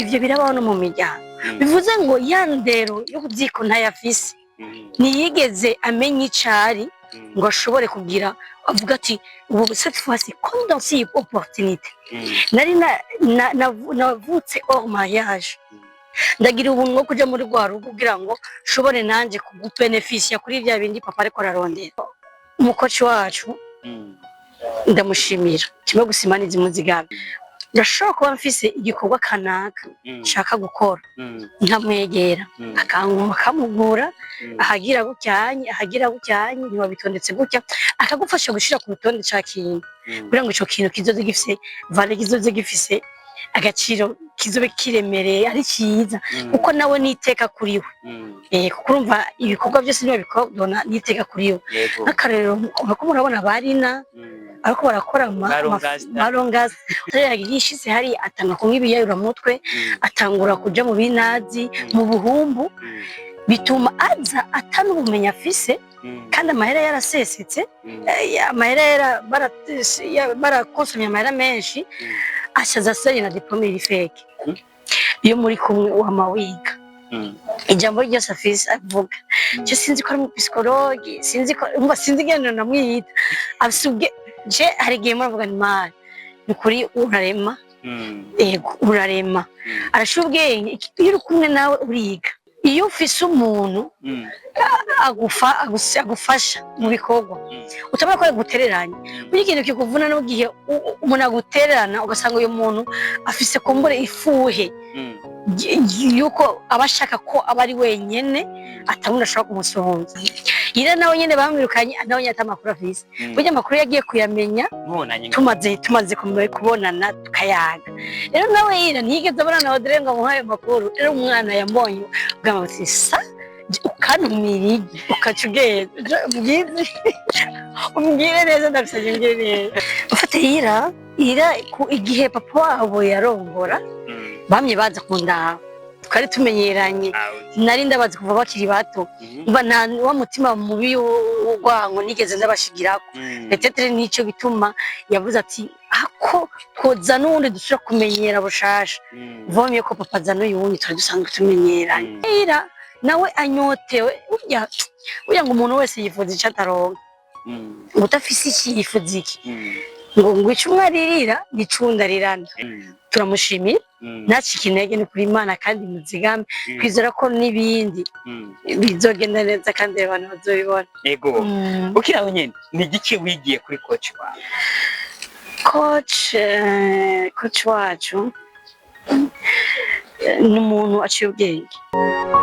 Ivyo birabaho no mu miryango. Bivuze ngo ya ndero yo kuziko ntayafise, ntiyigeze amenya icari ngo ashobore kugira avuga ati ubu cette fois-ci, comme dans cette opportunité nari navutse hors mariage, ndagira ubuntu bwo kuja muri rwa rugo kugira ngo nshobore nanje kugubenefisia kuri vya bindi papa ariko ararondera. Umukoci wacu ndamushimira kimwe gusa, Imana izimuzigamye. Ndashobora kuba mfise igikorwa kanaka nshaka gukora, nkamwegera, akankuma, akamugura, ahagira gutyanye, ahagira gutyanye, ntiwabitondetse gutya, akagufasha gushira ku rutonde ca kintu kugira ngo ico kintu kizoze gifise valeur, kizoze gifise agaciro, kizobe kiremereye, ari ciza, kuko nawe niteka kuri we. Kuko urumva ibikorwa byose niba bikorwa niteka kuri we. Nk'akarorero, urako murabona barina ariko barakora Barongasta. Barongasi yishitse hari atanga kunywa ibiyayuramutwe, atangura kuja mu binazi, mu buhumbu, bituma aza atana ubumenyi afise, kandi amahera yarasesetse, amahera barakonsomye amahera menshi, acaza asanye na diplôme iri fake. Iyo muri kumwe wama wiga ijambo ryose afise avuga. Je sinzi ko ari umu psychologue, sinzi ko umva, sinzi ingene namwita, afise ubwe. Je hari igihe muravuga ni mani, ni kuri urarema. Yego, urarema, arasha ubwenge. Iyo uri kumwe nawe uriga. Iyo ufise umuntu agufasha mu bikorwa, utabona ko yagutereranye. Burya ikintu kikuvuna n'igihe umuntu agutererana, ugasanga uyu muntu afise kumbure ifuhe yuko aba ashaka ko aba ari wenyene, atabona ashobora kumusuhuza. Ira nawe nyene bamwirukanye, nawe nyene ata amakuru afise. Burya amakuru yagiye kuyamenya Mubonanye. tumaze kubonana, tukayaga. Rero nawe Ira ntiyigeze abona na Audrey ngo amuhe ayo makuru. Rero umwana yambonye ubwamba ati sa ukantumira igi ukaca ugenda. Umbwire, umbwire neza, ndabisabye, umbwire neza. Ufate Ira ku igihe papa wabo yarongora, bamye baza kundaba, twari tumenyeranye. Nari ndabazi kuva bakiri bato. Mba nta wa mutima mubi w'urwango nigeze ndabashigirako. Peut-être nico gituma yavuze ati ako twoza n'uwundi dusubira kumenyera bushasha, vomye ko papa azana uyu wundi twari dusanzwe tumenyeranye. Ira nawe anyotewe. Burya ngo umuntu wese yifuza ico ataronka. Ngo udafise iki yifuza iki, ngo ico umwe aririra nico uwundi arirana. Turamushimiye, ntacike intege, ni kuri Imana kandi muzigame, twizera ko n'ibindi bizogenda neza kandi abantu bazobibona. Ego. Ukiri aho nyene, ni igiki wigiye kuri coach wawe? Coach wacu ni umuntu aciye ubwenge.